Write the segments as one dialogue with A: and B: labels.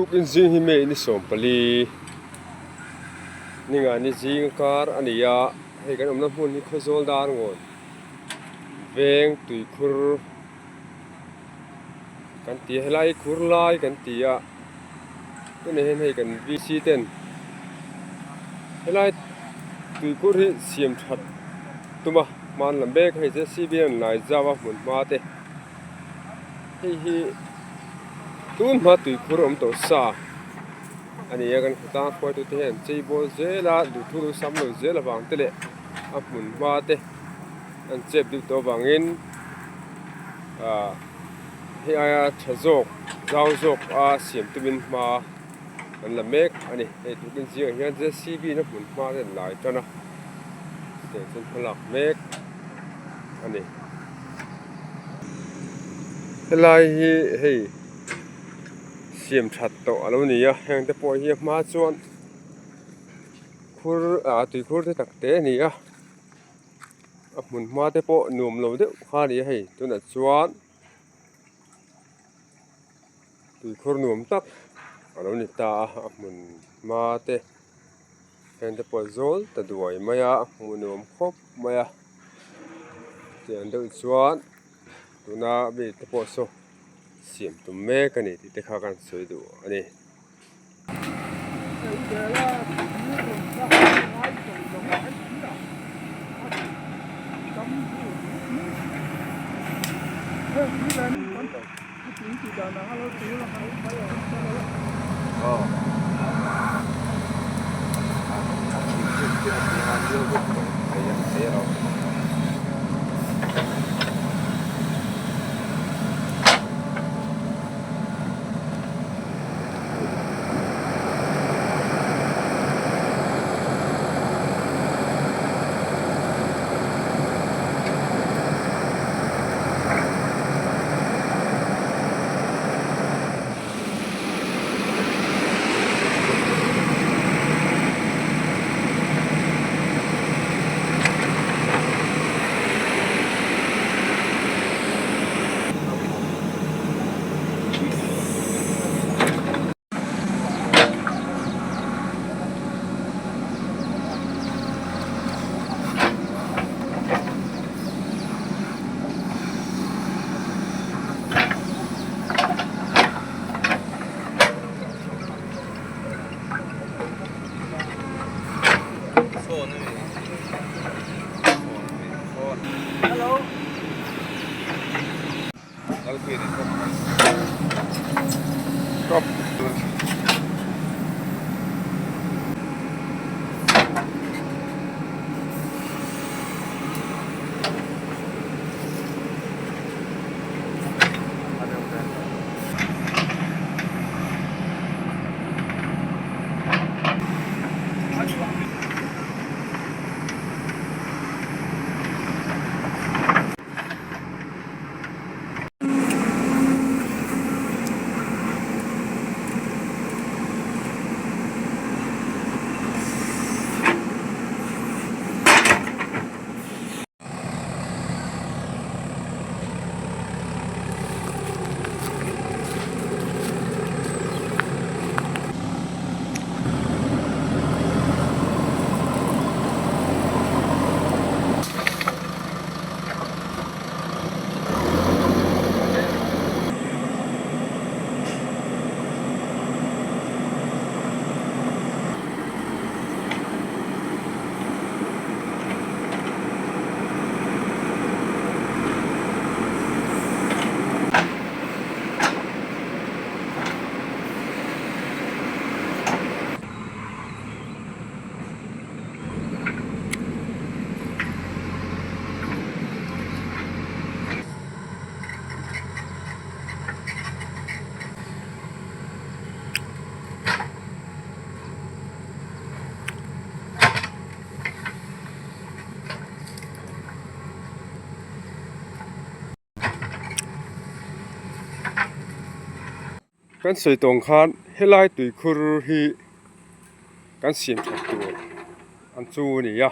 A: Tukin zing hi May ni 14 ninga ni zing kar a ni a, hei kan awmna hmun hi Khawzawl Darngawn veng tuikhur kan ti a, helai hi khur lai kan ti a, tunah hian hei kan VC ten helai tuikhur hi siam that tum a, hmanlam mek hei JCB an lai zau a hmun hma te. Hei hi tun hma tuikhur awm tawh sa a ni a kan khawtlang hruaitute hian chei bawl zel a duhthu lo sam lo zel avang te leh a hmun hma te an chep deuh tawh avangin ah hei aia tha zawk zau zawk a siam tumin hma an la mek a ni hei tukin zingah hian JCB na hmun hma te an lai tan a chutiang chuan hmalak mek a ni. Helai hi hei siam that tawh a lo ni a heng te pawh hi a hma chuan khur ah tuikhur te tak te a ni a a hmun hma te pawh nuam lo deuh kha a ni a hei tunah chuan tuikhur nuam tak a lo ni ta a a hmun hma te. Heng te pawh zawl ta duai mai a hmuh nuam khawp mai a tiang deuh chuan tuna mi te pawh saw siam tum mek a ni tih te kha kan sawi duh a ni. Kan sawi tawng khan helai tuikhur hi kan siam that tur an chu a ni a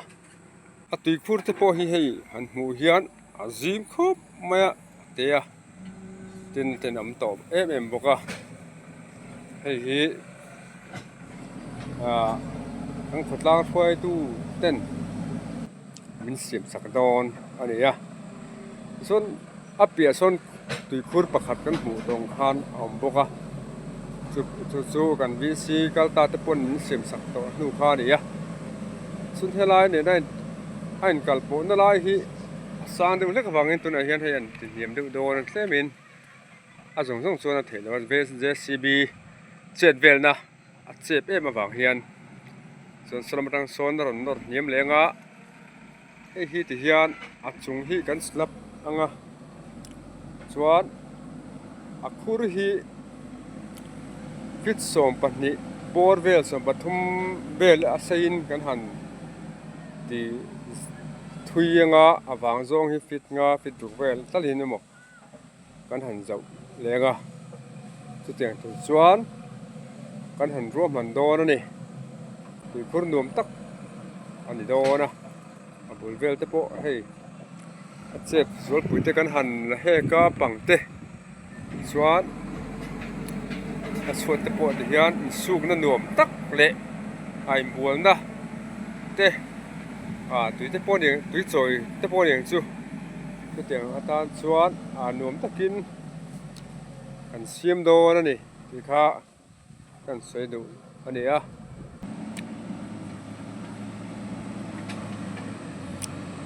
A: a tuikhur te pawh hi hei han hmuh hian a zim khawp mai a te a tin ten awm tawh em em bawk a. Hei hi ah kan khawtlang hruaitu ten min siam sak dawn a ni a tichuan a piah sawn tuikhur pakhat kan hmuh tawng khan a awm bawk a chu chu chu kan VC kal ta te pawn min siam sak tawh hnu kha a ni a chuan helai nena a inkal pawhna lai hi a sang deuh hlek avangin tunah hian hei an ti hniam deuh dawn a tlemin. A zawng zawng chuan a theih loh a JCB chet velna a chep em avang hian chuan saw lam atang sawn a rawn nawr hniam leng a hei hi ti hian a chung hi kan slab ang a chuan a khur hi feet 12 bawr vel 13 vel a seiin kan han ti thui ang a a vang zawng hi feet nga feet ruk vel talin emaw. Kan han zauh leng a, chutiang tur chuan kan han ruahman dawn a ni. Tuikhur nuam tak a ni dawn a, a bul vel te pawh hei a chep zualpui te kan han la hek a pang te chuan a chhuat te pawh ti hian insukna nuam tak leh a inbualna te ah tui te pawh a ni ang tui chawi te pawh a ni ang chu. Chutiang atan chuan ah nuam takin kan siam dawn a ni tih kha kan sawi duh a ni a.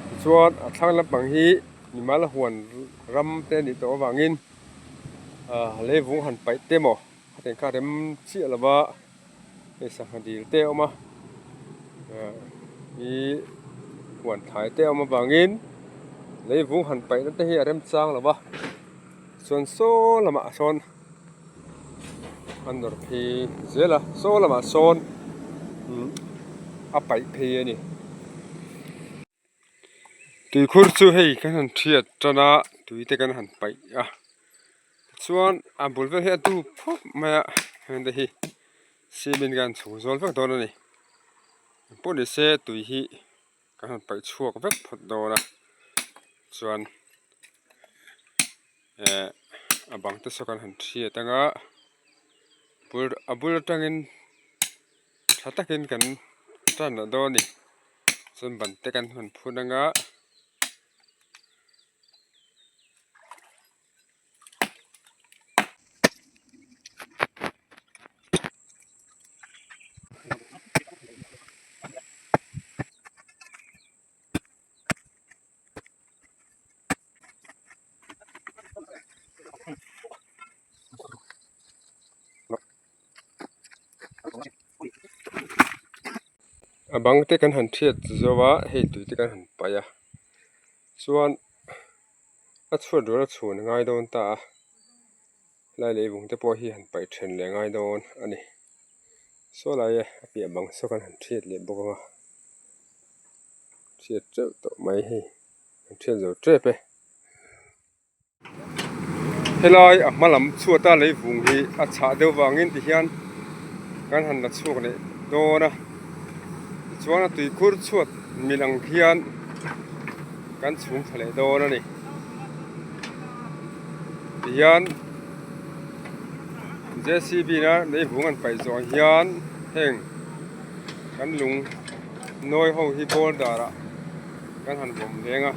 A: Tichuan a thlang lampang hi mimal huan ram te a nih tawh avangin ah leivung han paih te maw hetiang kha rem chiah lova hei sangha dil te a awm a ih huan thlai te a awm avangin leivung han paih na te hi a remchang lo va chuan saw lamah sawn an nawr phei zel a saw lamah sawn a paih phei a ni. Tuikhur chu hei kan han thiat tan a tui te kan han paih a tichuan a bul vel hi a dup khawp mai a heng te hi cement kan chhung zawl vek dawn a ni engpawh ni se tui hi kan han paih chhuak vek phawt dawn a chuan eh a bang te saw kan han thiat anga a bul atangin tha takin kan tan leh dawn a ni. Chuan ban te kan hawn phun anga. A bang te kan han thiat zo a hei tui te kan han paih a chuan a chhuat rual a chhun a ngai dawn ta a helai leivung te pawh hi han paih then leh a ngai dawn a ni saw lai a piah bang saw kan han thiat leh bawk ang a thiat teuh tawh mai hei an thiat zo tep e. Helai a hma lam chhuata leivung hi a chhah deuh vangin tihian kan han la chhuak leh dawn a tichuan a tuikhur chhuat mil ang khian kan chhung thla leh dawn a ni tihian J C B na leivung an paih zawh hian heng kan lung nawi ho hi boulder ah kan han vawm leng a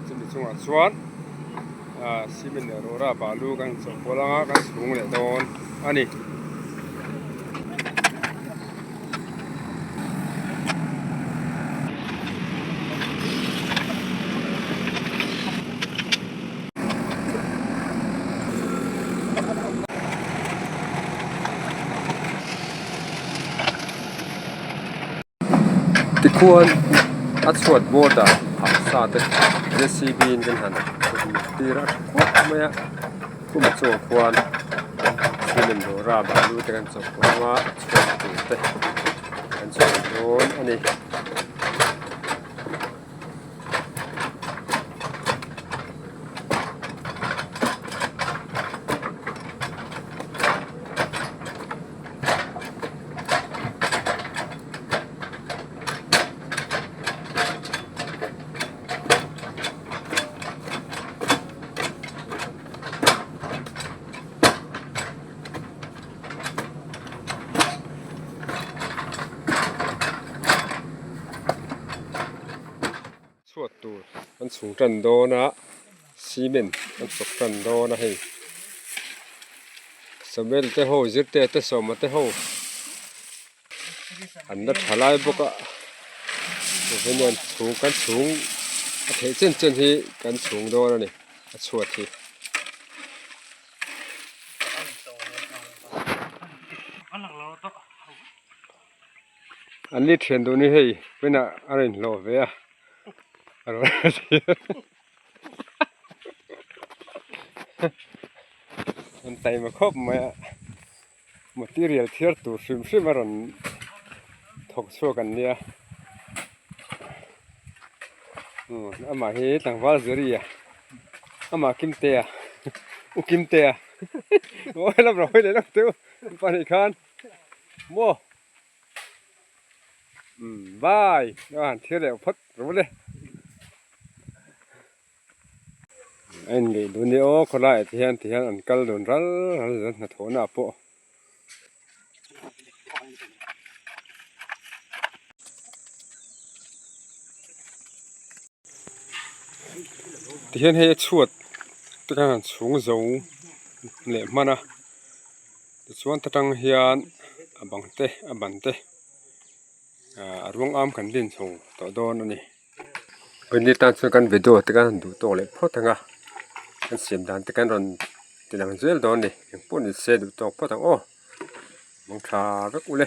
A: chumi chungah chuan ah cement leh rawra balu kan chawhpawlh anga kan chhung leh dawn a ni. Tikhuan a chhuat board ah phah sa te J C B in kan han tir a tha khawp mai a khum chungah khuan cement rawra balu te kan chawhpawlh anga a chhuat tur te kan chhuah dawn a ni. Chhuat tur an chhung tan dawn a cement an chawk tan dawn a hei Samuel te ho zirte te sawma te ho an la tha lai bawk a tihian chhung kan chhung a theih chen chen hi kan chhung dawn a ni a chhuat hi. An ni thian duh ni hei vawiinah a rawn inhlawh ve a a rawn an taima khawp mai a material thiar tur hrim hrim a rawn thawk chhuak an nia amah hi tlangval ziri a amah kimtea u kimtea aw lam rawn hawi leh lawk teh u pahnih khan. Maw umm bye a han thlir leh phawt ru le a inngeih dun nia aw khawlaiah te hian ti hian an kal dun ral ral zel hnathawhna ah pawh. Tihian hei a chhuat te khan han chhung zo leh hman a tichuan ta tang hian a bang te a ban te ah a ruang am kan din chho tawh dawn a ni. Vawiin tan chuan kan video te khan han duh tawk leh phawt ang a kan siam dan te kan rawn ti lang zel dawn a ni engpawh ni se duh tawk phawt ang aw mangtha vek ule.